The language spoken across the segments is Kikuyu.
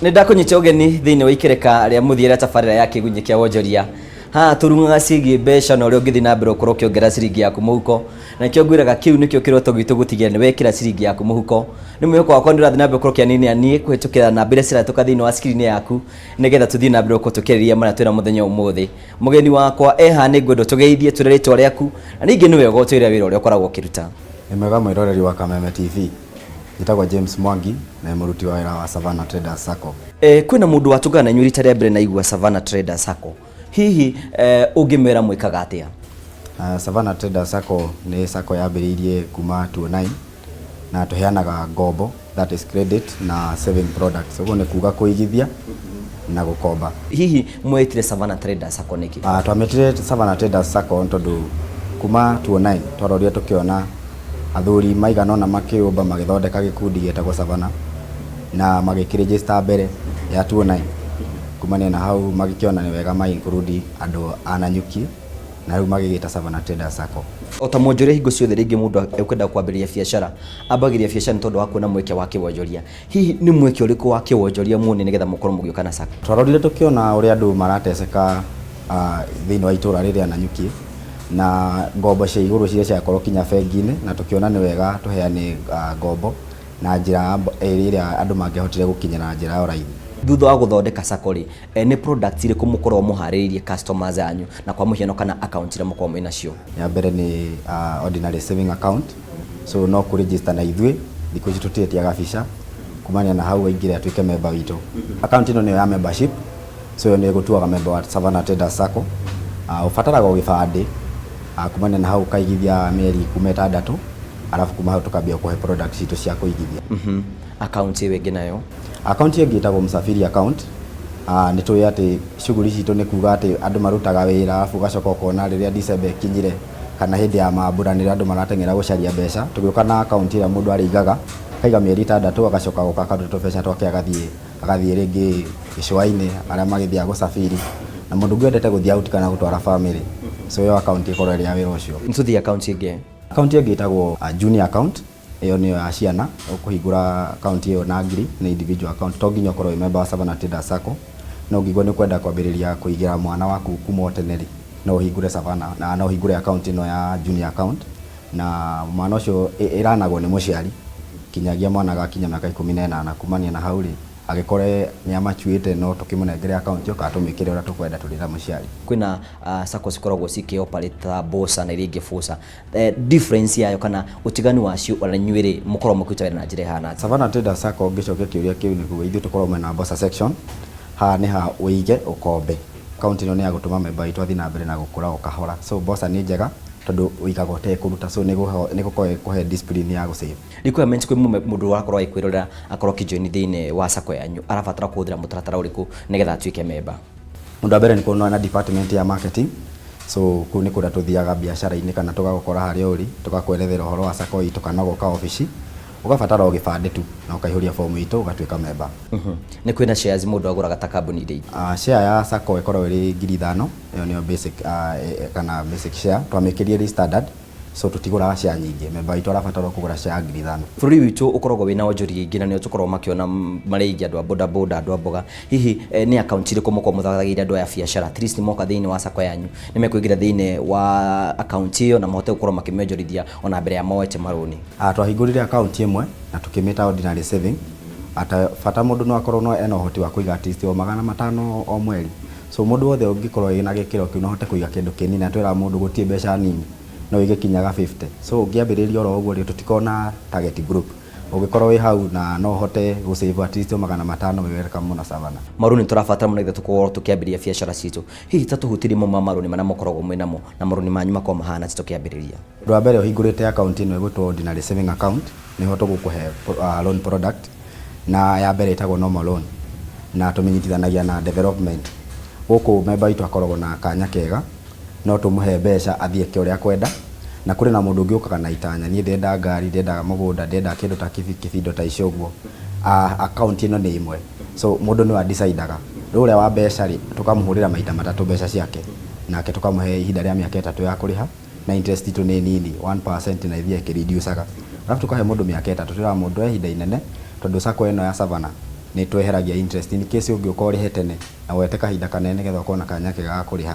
Nĩ ndakũnyita ũgeni thĩinĩ wa ikereka rĩa mũthia rĩa tabarĩra ya Kĩgunyĩ kĩa Wonjoria. Haha tũrung'aga ciĩgiĩ mbeca na ũrĩa ũngĩthiĩ na mbere ũkorwo ũkĩongerera ciringi yaku mũhuko. Na nĩkĩo ngwĩraga kĩu nĩkĩo kĩroto gitũ gũtigĩrĩra nĩ wekĩra ciringi yaku mũhuko. Nĩ mwĩhoko wakwa nĩ ũrathiĩ na mbere gũkorwo ũkĩanĩria niĩ kũhĩtũkĩra namba iria cirahĩtũka thĩinĩ wa screen yaku nĩgetha tũthiĩ na mbere gũkorwo tũkĩarĩrĩria marĩa twĩna mũthenya ũmũthĩ. Mũgeni wakwa e haha nĩ ngwenda ũtũgeithie twĩre rĩtwa rĩaku na ningĩ nĩ wega ũtwĩre wĩra ũrĩa ũkoragwo ũkĩruta. Nĩ mwega mwĩroreri wa Kameme TV. Njĩtagwo James Mwangi na nĩ mũruti wa wĩra wa Savannah Traders Sacco. Eh, kwĩna mũndũ watũngana na inyuĩ rita rĩa mbere na igua Savannah Traders Sacco. Hihi ũngĩmera mwĩkaga atĩa? Savannah Traders Sacco nĩ sacco yambĩrĩirie kuma 2009 na tũheanaga ngombo, that is credit, na saving products, ũguo nĩ kuga kũigithia na gũkomba. Hihi mwetire Savannah Traders Sacco nĩkĩ? Twamĩtire Savannah Traders Sacco tondũ kuma 2009 twarorire tũkĩona athuri maigana ũna makĩũmba magĩthondeka gĩkundi gĩtagwo Savannah na magĩkĩregister mbere ya 2009. Kumania na hau magĩkĩona nĩ wega ma include andũ a Nanyuki na rĩu magĩgĩta Savannah Traders Sacco. O ta mwonjoria hingo ciothe rĩngĩ mũndũ ekwenda kwambĩrĩria biacara ambagĩrĩria biacara nĩ tondũ wa kuona mweke wa kĩwonjoria. Hihi nĩ mweke ũrĩkũ wa kĩwonjoria muonire nĩgetha mũkorwo mũgĩũka na Sacco? Twarorire tũkĩona ũrĩa andũ marateseka thĩinĩ wa itũra rĩrĩa Nanyuki na ngombo cia igũrũ ciria ciakorwo kinya bengi-inĩ na tũkĩona nĩ wega tũheane ngombo na njĩra ĩrĩa andũ mangĩahotire gũkinya na njĩra ya raithi. Thutha wa gũthondeka Sacco rĩ, nĩ products irĩkũ mũkoragwo mũharĩrĩirie customers anyu na kwa mũhiano kana account iria mũkoragwo mwĩ nacio? Ya mbere nĩ ordinary saving account, so no kũ register na ithuĩ, thikũ ici tũtiĩtiaga bica, kumania na hau aingĩre atuĩke member witũ. Account ĩno nĩyo ya membership, so ĩyo nĩ ĩgũtuaga member wa Savannah Traders Sacco. Ũbataraga o gĩbandĩ, kumania na hau ũkaigithia mĩeri kuma 6, arabu kuma hau tũkambia kũhe product citũ cia kũigithia. Account ĩyo ĩngĩ nayo? Account ĩyo ĩngĩ ĩtagwo Msafiri account. Nĩ tũĩ atĩ shughuli citũ nĩ kuga atĩ andũ marutaga wĩra arabu ũgacoka ũkona rĩrĩa December ĩkinyire kana hĩndĩ ya mambura nĩrĩo andũ marateng'era gũcaria mbeca. Tũgĩũka na account ĩrĩa mũndũ arĩigaga, akaiga mĩeri 6 agacoka agoka akaruta tũbeca twake agathiĩ rĩngĩ gĩcũa-inĩ arĩa magĩthiaga gũcabiri na mũndũ ũngĩ wendete gũthiĩ out kana gũtwara family. So ĩyo account ĩkoragwo ĩrĩ ya wĩra ũcio. Nĩ tũthiĩ account ĩngĩ. Account ĩngĩ ĩtagwo junior account, ĩyo nĩyo ya ciana, ũkũhingũra account ĩyo na ngiri, nĩ individual account, to nginya ũkorwo wĩ member wa Savannah Traders Sacco, no ũngĩigua nĩ ũkwenda kwambĩrĩria kũigĩra mwana waku kuma o tene rĩ, no ũhingũre Savannah na no ũhingũre account ĩno ya junior account, na mwana ũcio ĩranagwo nĩ mũciari kinyagia mwana agakinya mĩaka 18, kumania na hau rĩ, agĩkore nĩ amachuĩte no tũkĩmũnengere account ĩyo kana tũmĩkĩre ũrĩa tũkwenda tũrĩ ta mũciari. Kwĩna Sacco cikoragwo cikĩ operate ta BOSA na iria ingĩ FOSA. Difference yayo kana ũtiganu wacio ona inyuĩ rĩ mũkoragwo mũkĩruta wĩra na njĩra ĩhana atĩa? Savannah Traders Sacco ngĩcokia kĩũria kĩu nĩ kuga ithuĩ tũkoragwo mwena wa BOSA section, haha nĩ ha ũige ũkombe. Account ĩno nĩ ya gũtũma member witũ athiĩ na mbere na gũkũra o kahora. So BOSA nĩ njega tondũ ũigaga ũtekũruta, so nĩ ĩgũkorwo ĩgĩkũhe discipline ya gũ save. Requirements kwĩ mũndũ ũrakorwo agĩkwĩrorera akorwo akĩ join thĩinĩ wa Sacco yanyu arabatara kũhũthĩra mũtaratara ũrĩkũ nĩgetha atuĩke member? Ũndũ wa mbere nĩ kuona na department ya marketing, so kũu nĩ kũrĩa tũthiaga biacara-inĩ kana tũgagũkora harĩa ũrĩ, tũgakwerethera ũhoro wa Sacco itũ kana ũgoka obici, ũgabatara o gĩbandĩ tu na ũkaihũria form itũ ũgatuĩka member. Nĩ kwĩna shares mũndũ agũraga ta kambuni iria ingĩ? Share ya Sacco ĩkoragwo ĩrĩ 5,000, ĩyo nĩyo basic kana basic share, twamĩkĩrire ĩrĩ standard, so tũtigũraga share nyingĩ, member witũ arabatara kũgũra share ya 5,000. Bũrũri witũ ũkoragwo wĩna onjoria aingĩ na nĩo tũkoragwo makĩona marĩ aingĩ andũ a boda boda, andũ a mboga. Hihi nĩ account irĩkũ mũkoragwo mũthathagĩire andũ aya a biacara? At least moka thĩinĩ wa Sacco yanyu nĩ mekũingĩra thĩinĩ wa account ĩyo na mahote gũkorwo makĩmĩonjorithia ona mbere ya moete marũni. Twahingũrire account ĩmwe na tũkĩmĩta ordinary saving. Ata bata mũndũ no akorwo no ena ũhoti wa kũiga at least o 500 o mweri. So mũndũ wothe ũngĩkorwo wĩna gĩkĩro kĩu no ahote kũiga kĩndũ kĩnini na twĩraga mũndũ gũtirĩ mbeca nini, no ũige kinyaga 50. So ũngĩambĩrĩria oro ũguo rĩ, tũtikoragwo na target group. Ũngĩkorwo wĩ hau na no ũhote gũ save at least o 500 wĩ welcome mũno Savannah. Marũni tũrabatara mũno nĩgetha tũkorwo tũkĩambĩrĩria biacara citũ. Hihi ta tũhutirie mamwe ma marũni marĩa mũkoragwo mwĩ namo na marũni manyu makoragwo mahana atĩa tũkĩambĩrĩria? Ũndũ wa mbere ũhingũrĩte account ĩno ĩgwĩtwo ordinary saving account, nĩho tũgũkũhe loan product, na ya mbere ĩtagwo normal loan, na tũmĩnyitithanagia na development. Gũkũ member witũ akoragwo na kanya kega, no tũmũhe mbeca athiĩ eke ũrĩa akwenda, na kũrĩ na mũndũ ũngĩ ũkaga na itanya, niĩ ndĩrenda ngari, ndĩrenda mũgũnda, ndĩrenda kĩndũ ta kibikibi, indo ta icio ũguo. Account ĩno nĩ ĩmwe, so mũndũ nĩwe a-decidaga. Rĩu ũrĩa wa mbeca rĩ, tũkamũhũrĩra maita matatũ mbeca ciake, nake tũkamũhe ihinda rĩa mĩaka 3 ya kũrĩha, na interest itũ nĩ nini 1% na ĩthiaga ĩkĩ reduce aga. Arabu tũkahe mũndũ mĩaka 3, twĩraga mũndũ oe ihinda inene, tondũ Sacco ĩno ya Savannah Nĩ tweheragia interest in case ũngĩũka ũrĩhe tene na wete kahinda kanene nĩgetha ũkorwo na kanya kega ga kũrĩha,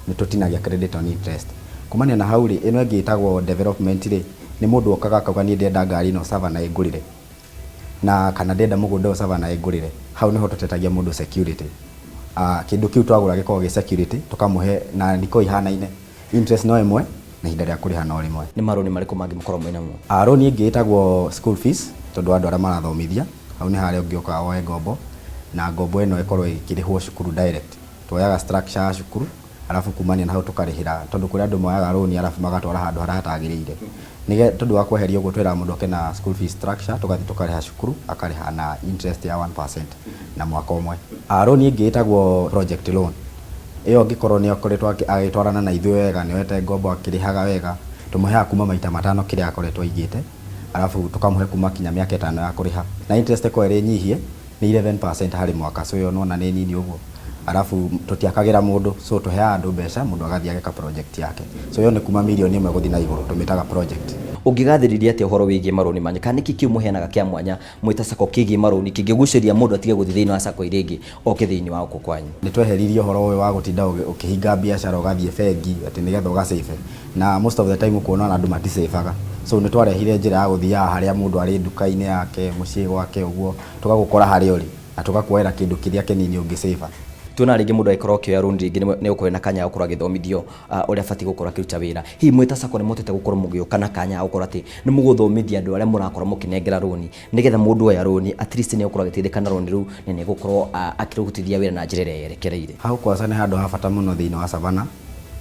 nĩ tũtinagia credit on interest. Kumania na hau rĩ, ĩno ĩngĩ ĩtagwo development rĩ, nĩ mũndũ okaga akauga, "Niĩ ndĩrenda ngari ĩno, Savannah ĩngũrĩre," na kana, "Ndĩrenda mũgũnda ũyũ, Savannah ĩngũrĩre." Hau nĩho tũtetagia mũndũ security. Kĩndũ kĩu twagũra gĩkoragwo gĩ security, tũkamũhe na nĩkoragwo ihanaine, interest no ĩmwe na ihinda rĩa kũrĩha no rĩmwe. Nĩ marũni marĩkũ mangĩ mũkoragwo mwĩ namo? Rũni ĩngĩ ĩtagwo school fees, tondũ andũ arĩa marathomithia, hau nĩ harĩa ũngĩũka woe ngombo, na ngombo ĩno ĩkorwo ĩkĩrĩhwo cukuru direct. Tuoyaga structure ya cukuru, arabu kumania na hau tũkarĩhĩra, tondũ kũrĩ andũ moyaga rũni arabu magatwara handũ harĩa hatagĩrĩire. Nĩge tondũ wa kweheria ũguo, twĩraga mũndũ oke na school fees structure, tũgathiĩ tũkarĩha cukuru, akarĩha na interest ya 1% na mwaka ũmwe. Rũni ĩngĩ ĩtagwo project loan. Ĩyo angĩkorwo nĩ akoretwo agĩtwarana na ithuĩ wega, nĩ oete ngombo akĩrĩhaga wega, tũmũheaga kuma maita matano kĩrĩa akoretwo aigĩte, arabu tũkamũhe kuma kinya mĩaka 5 ya kũrĩha, na interest ĩkorwo ĩrĩ nyihie, nĩ 11% harĩ mwaka. So ĩyo nĩwona nĩ nini ũguo. Arabu tũtiakagĩra mũndũ, so tũheaga andũ mbeca, mũndũ agathiĩ ageka project yake. So ĩyo nĩ kuma mirioni 1 gũthiĩ na igũrũ, tũmĩtaga project. Ũngĩgathĩrĩria atĩa ũhoro wĩgiĩ marũni manyu, kana nĩkĩ kĩu mũheanaga kĩa mwanya mwĩ ta sacco kĩgiĩ marũni kĩngĩgucĩria mũndũ atige gũthiĩ thĩinĩ wa sacco iria ingĩ, oke thĩinĩ wa gũkũ kwanyu? Nĩ tweheririe ũhoro ũyũ wa gũtinda ũkĩhinga biacara ũgathiĩ bengi atĩ nĩgetha ũgasave, na most of the time ũkuona ona andũ matisavaga. So nĩ twarehire njĩra ya gũthiaga harĩa mũndũ arĩ, nduka-inĩ yake, mũciĩ gwake ũguo, tũgagũkora harĩa ũrĩ na tũgakuoera kĩndũ kĩrĩa kĩnini ũngĩsave. Tuona rĩngĩ mũndũ agĩkorwo akĩoya rũni, rĩngĩ nĩ ũkorwo na kanya ga gũkorwo agĩthomithio ũrĩa abatiĩ gũkorwo akĩruta wĩra. Hihi mwĩ ta sacco nĩ mũhotete gũkorwo mũgĩũka na kanya ga gũkorwo atĩ nĩ mũgũthomithia andũ arĩa mũrakorwo mũkĩnengera rũni, nĩgetha mũndũ oya rũni at least nĩ egũkorwo agĩteithĩka na rũni rũu na nĩ egũkorwo akĩrutithia wĩra na njĩra ĩrĩa yerekereire? Hau kwanza nĩ handũ ha bata mũno thĩinĩ wa Savannah,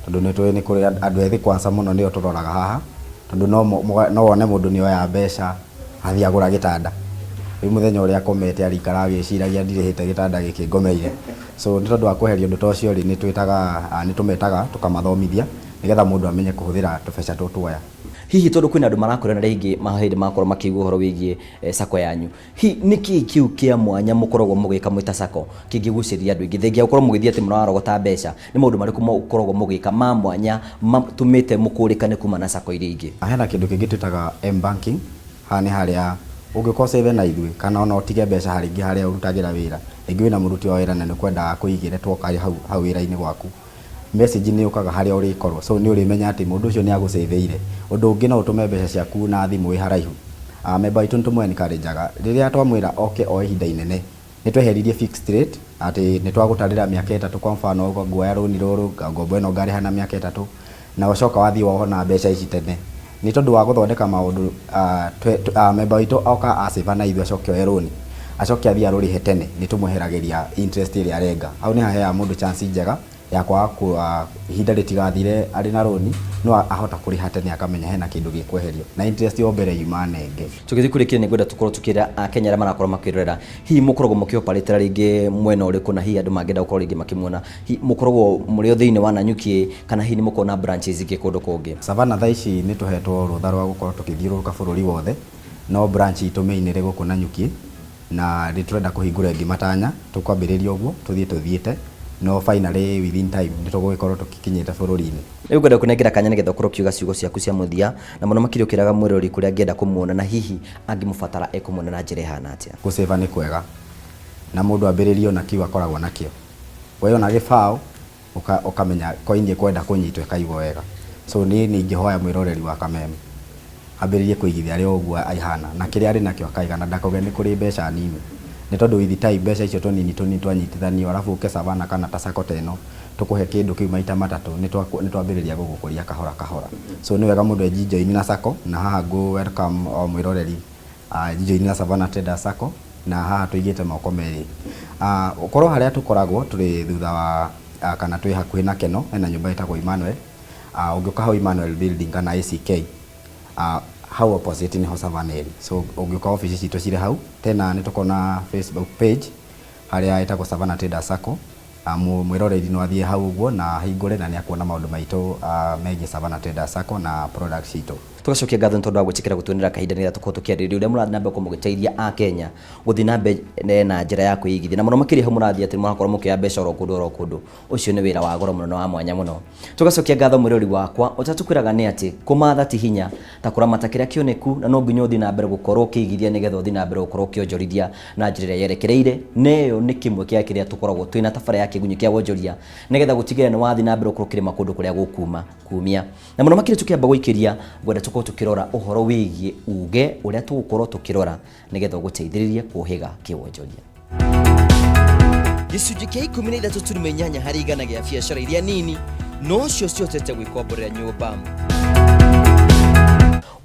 tondũ nĩ tũĩ nĩ kũrĩ andũ ethĩ kwanza mũno nĩo tũroraga haha, tondũ no wone mũndũ nĩ oya mbeca athiĩ agũra gĩtanda, rĩu mũthenya ũrĩa akomete arĩikara agĩciragia, "Ndirĩhĩte gĩtanda gĩkĩ ngomeire." So nĩ tondũ wa kweheria ũndũ ta ũcio rĩ, nĩ twĩtaga nĩ tũmetaga tũkamathomithia nĩgetha mũndũ amenye kũhũthĩra tũbeca tũtũ oya. Hihi tondũ kwĩna andũ marakwĩra na rĩngĩ mahĩndĩ makorwo makĩigua ũhoro wĩgiĩ sacco yanyu, hihi nĩkĩ kĩu kĩa mwanya mũkoragwo mũgĩka mwĩ ta sacco kĩngĩgucĩrĩria andũ aingĩ, thengia gũkorwo mũgĩthiĩ atĩ mũrarogota mbeca? Nĩ maũndũ marĩkũ mũkoragwo mũgĩka ma mwanya matũmĩte mũkũrĩkane kuma na sacco iria ingĩ? Hena kĩndũ kĩngĩ twĩtaga m-banking. Haha nĩ harĩa ũngĩkorwo save na ithuĩ, kana ona ũtige mbeca harĩngĩ harĩa ũrutagĩra wĩra, rĩngĩ wĩna mũruti wa wĩra na nĩ ũkwendaga kũigĩre, twoka hau hau wĩra-inĩ gwaku, message nĩ yũkaga harĩa ũrĩkorwo, so nĩ ũrĩmenya atĩ mũndũ ũcio nĩ agũcĩvĩire. Ũndũ ũngĩ, no ũtũme mbeca ciaku na thimũ wĩ haraihu. Member witũ nĩ tũmũ encourage-aga rĩrĩa twamwĩra oke oe ihinda inene. Nĩ tweheririe fixed rate, atĩ nĩ twagũtarĩra mĩaka 3. Kwa mfano, nguoya rũni rũrũ, ngombo ĩno ngarĩha na mĩaka 3, na ũcoka wathiĩ wona mbeca ici tene. Nĩ tondũ wa gũthondeka maũndũ, member witũ oka acĩva na ithuĩ, acoke oe rũni, acoke athiĩ arũrĩhe tene, nĩ tũmweheragĩria interest ĩrĩa arenga. Hau nĩ haheaga mũndũ chance njega ya kwaga ihinda rĩtigathire arĩ na rũni, no ahota kũrĩha tene, akamenya hena kĩndũ gĩkweherio na interest yo mbere yuma nenge. Tũgĩthiĩ kũrĩkĩrĩria, nĩ ngwenda tũkorwo tũkĩra Akenya arĩa marakorwo makĩrorera, hihi mũkoragwo mũkĩoparĩtĩra rĩngĩ mwena ũrĩkũ, na hihi andũ mangĩenda gũkorwo rĩngĩ makĩmuona, hihi mũkoragwo mũrĩ o thĩinĩ wa Nanyuki, kana hihi nĩ mũkoragwo na branches ingĩ kũndũ kũngĩ? Savannah thaa ici nĩ tũhetwo rũtha rwa gũkorwo tũkĩthiũrũrũka bũrũri wothe, no branch itũ main ĩrĩ gũkũ Nanyuki, na nĩ tũrenda kũhingũra ĩngĩ Matanya. Tũkwambĩrĩria ũguo tũthiĩ tũthiĩte, no finally within time nĩ tũgũgĩkorwo tũkinyĩte bũrũri-inĩ. Rĩu ngwenda kũnengera kanya nĩgetha ũkorwo ũkiuga ciugo ciaku cia mũthia, na mũno makĩria ũkĩraga mwĩrori kũrĩa angĩenda kũmuona, na hihi angĩmũbatara ekũmuona na njĩra ĩhana atĩa. Gũcĩva nĩ kwega, na mũndũ ambĩrĩrie ona kiu akoragwo nakĩo, we ona gĩbaũ ũkamenya koini ĩkwenda kũnyitwo ĩkaigwo wega. So niĩ nĩ ingĩhoya mwĩroreri wa Kameme ambĩrĩrie kũigithia arĩ o ũguo aihana, na kĩrĩa arĩ nakĩo akaiga, na ndakauge nĩ kũrĩ mbeca nini, nĩ tondũ with time mbeca icio tũnini tũnini twanyitithanio, arabu ũke Savannah kana ta sacco ta ĩno, tũkũhe kĩndũ kĩu maita matatũ, nĩ twambĩrĩria gũgũkũria kahora kahora. So nĩ wega mũndũ enjijoini na sacco, na haha ngũ welcome o mwĩroreri njijoini na Savannah Traders Sacco, na haha tũigĩte moko merĩ. Ũkorwo harĩa tũkoragwo tũrĩ thutha wa kana twĩ hakuhĩ na Keno, hena nyũmba ĩtagwo Emmanuel. Ũngĩũka hau Emmanuel building kana ACK, hau opposite nĩho Savannah ĩrĩ. So ũngĩũka, ofici citũ cirĩ hau. Tena nĩ tũkoragwo na Facebook page harĩa ĩtagwo Savannah Traders Sacco. Mwĩroreri no athiĩ hau ũguo na ahingũre na nĩ akuona maũndũ maitũ megiĩ Savannah Traders Sacco na products citũ. Tũgacokia ngatho nĩ tondũ wa gwĩtĩkĩra gũtuonera kahinda nĩgetha tũkorwo tũkĩarĩrĩria ũrĩa mũrathiĩ na mbere gũkorwo mũgĩteithia Akenya gũthiĩ na mbere na njĩra ya kwĩigithia. Na mũno makĩria hau mũrathiĩ atĩ mũrakorwo mũkĩoya mbeca oro kũndũ oro kũndũ. Ũcio nĩ wĩra wa goro mũno na wa mwanya mũno. Tũgacokia ngatho mwĩroreri wakwa, ũrĩa tũkwĩraga nĩ atĩ kũmatha ti hinya ta kũramata kĩrĩa kĩoneku, na no nginya ũthiĩ na mbere gũkorwo ũkĩigithia nĩgetha ũthiĩ na mbere gũkorwo ũkĩonjorithia na njĩra ĩrĩa yerekereire. Na ĩyo nĩ kĩmwe kĩa kĩrĩa tũkoragwo twĩna tabarĩra ya Kĩgunyĩ kĩa Wonjoria nĩgetha gũtigĩrĩra nĩ wathiĩ na mbere gũkorwo ũkĩrĩma kũndũ kũrĩa gũkuma kumia. Na mũno makĩria tũkĩamba gũikĩria, ngwenda tũkorwo tũkĩrora ũhoro wĩgiĩ uge ũrĩa tũgũkorwo tũkĩrora nĩgetha ũgũteithĩrĩrie kũhĩga kĩwonjoria. Gĩcunjĩ kĩa 13.8 harĩ igana gĩa biacara iria nini nocio cihotete gwĩkomborera nyũmba.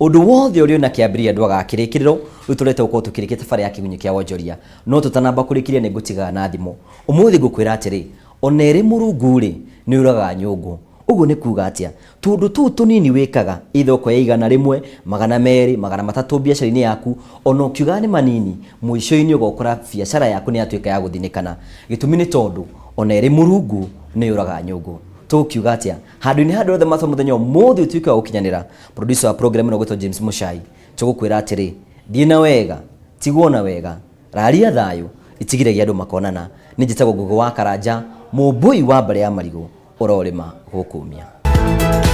Ũndũ wothe ũrĩ ona kĩambĩrĩria ndwagaga kĩrĩkĩrĩro. Rĩu tũrete gũkorwo tũkĩrĩkia tabarĩra ya Kĩgunyĩ kĩa Wonjoria. No tũtanamba kũrĩkĩria nĩ ngũtigaga na thimo. Ũmũthĩ ngũkwĩra atĩrĩ, ona ĩrĩ mũrungu-rĩ, nĩ yũragaga nyũngũ. Ũguo nĩ kuuga atĩa? Tũũndũ tũu tũnini wĩkaga, either ũkoya 100, 200, 300 biacara-inĩ yaku, ona ũkiugaga nĩ manini, mũico-inĩ ũgokora biacara yaku nĩ yatuĩka ya gũthinĩkana. Gĩtũmi nĩ tondũ, ona ĩrĩ mũrungu nĩ yũragaga nyũngũ. Tũgũkiuga atĩa? Handũ-inĩ ha andũ othe matwa mũthenya ũmũthĩ ũtuĩke wa gũkinyanĩra, producer wa program ĩno ũgwĩtwo James Mũchai, tũgũkwĩra atĩrĩ, thiĩ na wega, tigwo na wega, Raria thayũ, itigiragia andũ makonana. Nĩ njĩtagwo Ngũgĩ wa Karanja, mũmbũi wa mbarĩ ya marigũ, ũrorĩma gũkũmia.